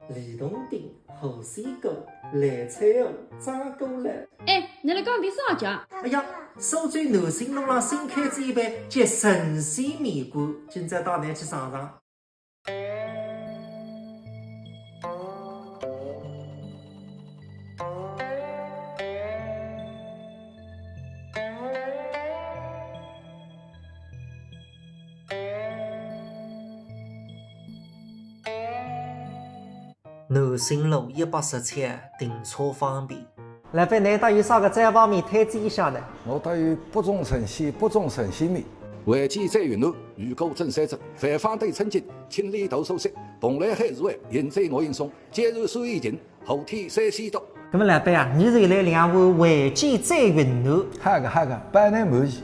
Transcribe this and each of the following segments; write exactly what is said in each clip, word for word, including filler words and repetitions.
李洞宾、猴水果、蓝采和、张果兰。哎，侬辣讲点啥家？哎呀，苏州南泾路浪新开仔一爿叫神仙面馆，今朝带侬去尝尝。 南泾路一百十七，停车方便。老板，侬搭有啥个招牌面推荐一下呢？我搭有北种神仙，北种神仙面。味记最云南，鱼骨蒸山竹，饭花对春景，清丽豆沙色，蓬莱海鱼丸，云醉我云松，煎肉酸甜，后天三鲜笃。那么老板啊，侬就来两碗味记最云南。好个，好个，包侬满意。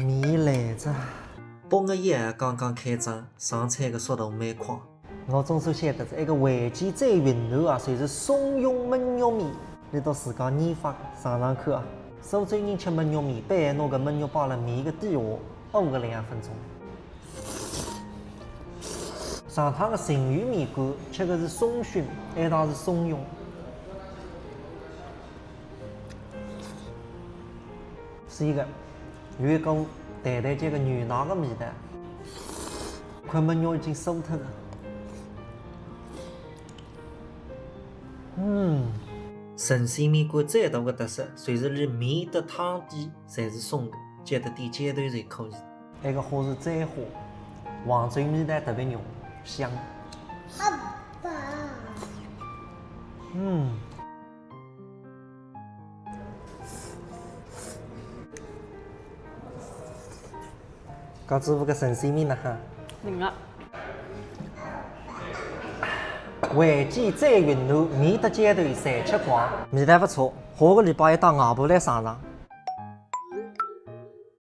面来哉。 北月夜刚刚开张，上菜个速度蛮快。我总算晓得，搿个味记最云南啊，就是松茸焖肉面。侬到自家研发个，尝尝看啊。苏州人吃焖肉面，必然拿搿焖肉摆辣面个底下，熬个两分钟。上趟个鲫鱼面馆，吃个是松茸，埃趟是松茸。 是一个有一股淡淡叫个牛奶个味道，块焖肉已经酥脱了。嗯，神仙面馆最大个特色，就是伊面搭汤底侪是松个，叫得点浇头侪可以。埃个花是簪花，黄酒味道特别浓，香。嗯。 讲师傅个神仙面哪哈？灵啊！味记最云南，面搭浇头侪吃光。味道勿错，下个礼拜要带外婆来尝尝。